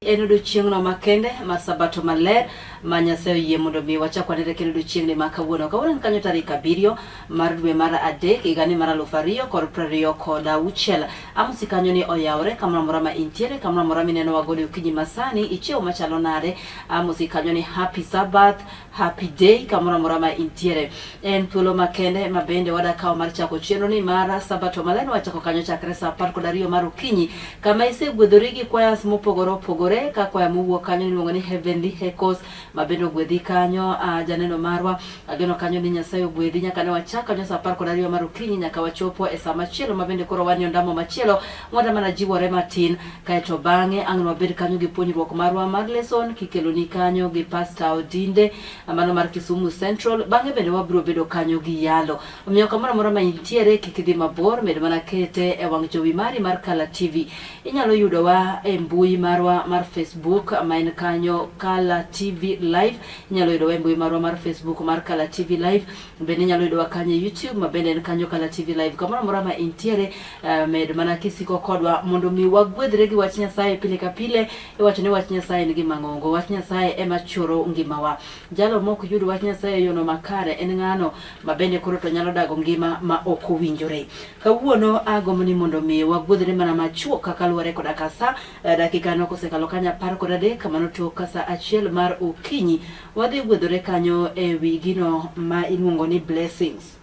En odiechieng'no makende mar Sabato maler ma Nyasaye oyie mondo mi wachak wanere kendo odiechieng'ni ma kawuono. Kawuono en kanyo tarik 7 mar dwe mar 3 higani mar 2026. Amosi kanyo ni oyawre kamoro amora ma intiere, kamoro amora minenowa godo e okinyi masani, ichiewo machalo nade? Amosi kanyo ni happy Sabbath, happy day kamoro amora ma intiere. En thuolo makende ma bende wadakawo mar chako chenro ni mar Sabato maler wachako kanyo chakre saa 12 mar okinyi kama isegwedhori gi kwayas mopogore opogore ka kwaya mowuok kanyo iluongo ni Heavenly Echoes ma bende ogwedhi kanyo uh, janeno marwa ageno kanyo ni Nyasaye ogwedhi nyaka ne wachak kanyo saa 12 mar okinyi nyaka wachopo e saa machielo ma bende koro wanie ondamo machielo mwada mana jiwore matin kaeto bang'e ang' nwabed kanyo gi puonjruok marwa mar lesson kikeloni kanyo gi Pastor Odinde mano mar Kisumu Central bang'e bende wabiro bedo kanyo gi yalo omiyo kamoro amora ma intiere kik idhi mabor med mana kete e wang' jowi mari mar Kala TV inyalo yudowa e mbui marwa mar Facebook ma en kanyo Kala TV Live inyalo yudowa e mbui marwa mar Facebook mar Kala TV Live bende inyalo yudowa kanyo e YouTube ma bende en kanyo Kala TV Live kamoro amora ma intiere uh, med mana kisiko kodwa mondo mi wagwedhre gi wach Nyasaye pile ka pile iwacho ni wach Nyasaye en gima ng'ongo wach Nyasaye ema choro ngimawa jalo mok yud wach Nyasaye e yono makare en ng'ano ma bende koro to nyalo dago ngima ma ok owinjore kawuono agombo ni mondo mi wagwedhre mana machuok kaka luwore koda ka sa eh, dakika nok osekalo kanyo 13 mano tok ka sa 1 mar okinyi wadhi gwedhore kanyo e wi gino ma iluongo ni blessings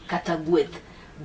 kata gweth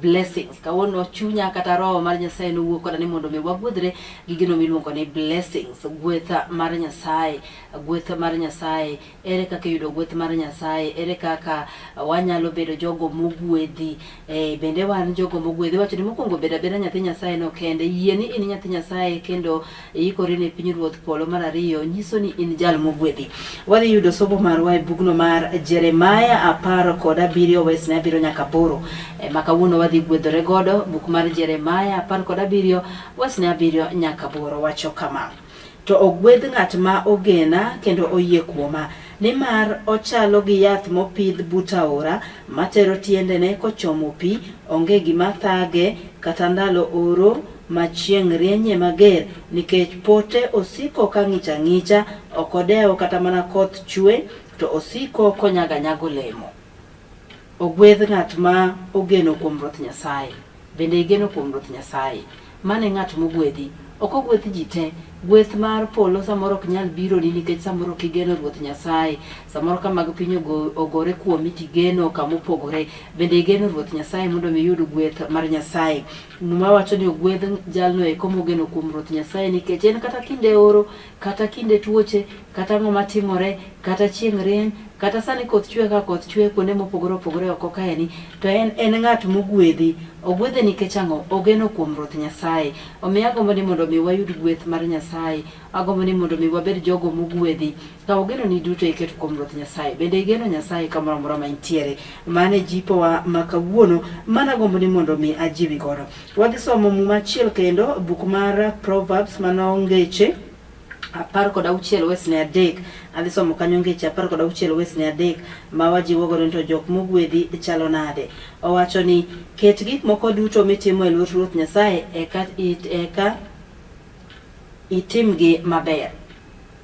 blessings kawuono chunya kata roho mar Nyasaye nowuok koda ni mondo mi wagwedhre gi gino miluongo ni blessings gweth mar Nyasaye gweth mar Nyasaye ere kaka iyudo gweth mar Nyasaye ere kaka wanyalo bedo jogo mogwedhi e, bende wan jogo mogwedhi wacho ni mokwongo bed abeda nyathi Nyasaye no kende yie ni in nyathi Nyasaye kendo iikori ne pinyruoth polo mar ariyo nyiso ni in jal mogwedhi. Wadhi yudo somo marwa e bugno mar Jeremaya 17 wesne 7 nyaka 8. E, ma kawuono wadhi gwedhore godo buk mar Jeremaya 17 wesne 7 nyaka 8 wacho kama. To ogwedh ng'at ma ogena kendo oyie kuoma, nimar ochalo gi yath mopidh but aora, matero tiendene kochomo pi, onge gima thage kata ndalo oro ma chieng' rienyie mager, nikech pote osiko ka ng'ich ang'icha, ok odew kata mana koth chue, to osiko konyago anyaga olemo. Ogwedh ng'at ma ogeno kuom Ruoth Nyasaye. Bende igeno kuom Ruoth Nyasaye? Mano e ng'at mogwedhi. Ok ogwedh ji te. Gweth mar polo samoro ok nyal bironi nikech samoro ok igeno Ruoth Nyasaye. Samoro ka mag piny ogore kuomi tigeno kama opogore. Bende igeno Ruoth Nyasaye mondo mi iyud gweth mar Nyasaye. Muma wacho ni ogwedh jalno eko mogeno kuom Ruoth Nyasaye nikech en kata kinde oro, kata kinde tuoche, kata ang'o matimore, kata chieng' rieny, kata sani koth chwe ka koth chwe kuonde mopogore opogore oko kaeni, to en en ng'at mogwedhi. Ogwedhe nikech ang'o? Ogeno kuom Ruoth Nyasaye. Omiyo agombo ni mondo mi wayud gweth mar Nyasaye. Agombo ni mondo mi wabed jogo mogwedhi. Kaw genoni duto iket kuom Ruoth Nyasaye. Bende igeno Nyasaye kamoro amora ma intiere. Mano e jipowa ma kawuono mano agombo ni mondo mi ajiwi godo. Wadhi somo muma achiel kendo, buk mar Proverbs mano ngeche 16 wesne 3. Adhi somo kanyo ngeche 16 wesne 3 ma wajiwo godo ni to jok mogwedhi chalo nade. Owacho ni ket gik moko duto mitimo e lwet Ruoth Nyasaye eka, eka itimgi maber.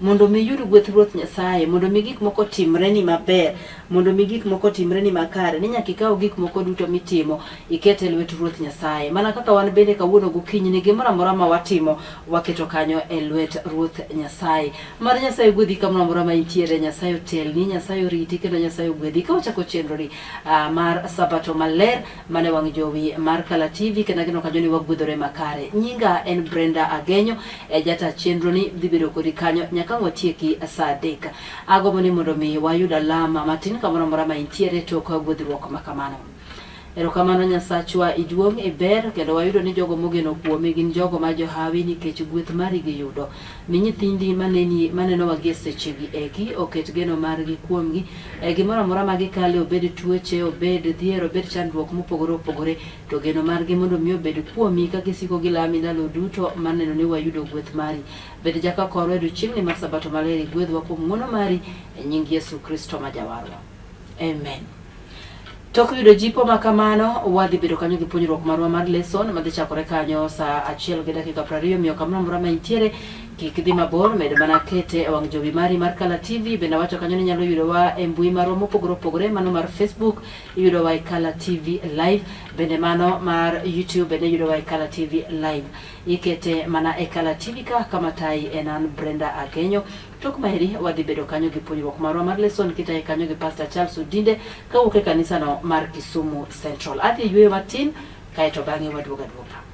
Mondo mi iyud gweth Ruoth Nyasaye, mondo mi gik moko otimreni maber, mondo mi gik moko otimreni makare, ni nyaka ikaw gik moko duto mitimo iket e lwet Ruoth Nyasaye. Mana kaka wan bende kawuono gokinyi ni gimoro amora ma watimo waketo kanyo e lwet Ruoth Nyasaye. Mar Nyasaye ogwedhi kamoro amora ma intiere, Nyasaye otelni, Nyasaye oriti kendo Nyasaye ogwedhi. Ka wachako chenroni uh, mar Sabato maler mane wang' jowi mar Kala TV kendo ageno kanyo ni wagwedhore makare. Nyinga en Brenda Agenyo, e jata chenro ni dhi bedo kodi kanyo nyaka watieki saa 3. Agombo ni mondo mi wayud alama matin kamoro amora ma intiere tok gwedhruok ma kamano. Erokamano Nyasachwa, iduong', iber, kendo wayudo ni jogo mogeno kuomi gin jogo ma johawi nikech gweth mari giyudo. Mi nyithindi maneni manenowa gie sechegi eki oket geno margi kuomgi E gimoro amora ma gikale, obed tuoche, obed dhier, obed chandruok mopogore opogore, to geno margi mondo mi obed kuomi ka gisiko gilami ndalo duto mar neno ni wayudo gweth mari. Bed jaka korwa e odiechieng'ni mar Sabato maler, igwedhwa kuom ng'wono mari e nying Yesu Kristo ma Jawarwa. Amen. Tok yudo jipo ma kamano, wadhi bedo kanyo gi puonjruok marwa mar lesson madhi chakore kanyo saa 1:20 miyo kamoro amora ma intiere. Kik idhi mabor, med mana kete e wang' jowi mari mar Kala TV. Bende awacho kanyo ni inyalo yudowa e mbui marwa mopogore opogore, mano mar Facebook iyudowa e Kala TV Live, bende mano mar YouTube bende iyudowa e Kala TV Live. Ikete mana e Kala TV ka kama tayi en an Brenda Agenyo. Tok maeri wadhi bedo kanyo gi puonjruok marwa mar lesson kitaye kanyo gi Pastor Charles Odinde kawuok e kanisano mar Kisumu Central. Adhi e yueyo matin kaeto bang'e waduogo aduoga.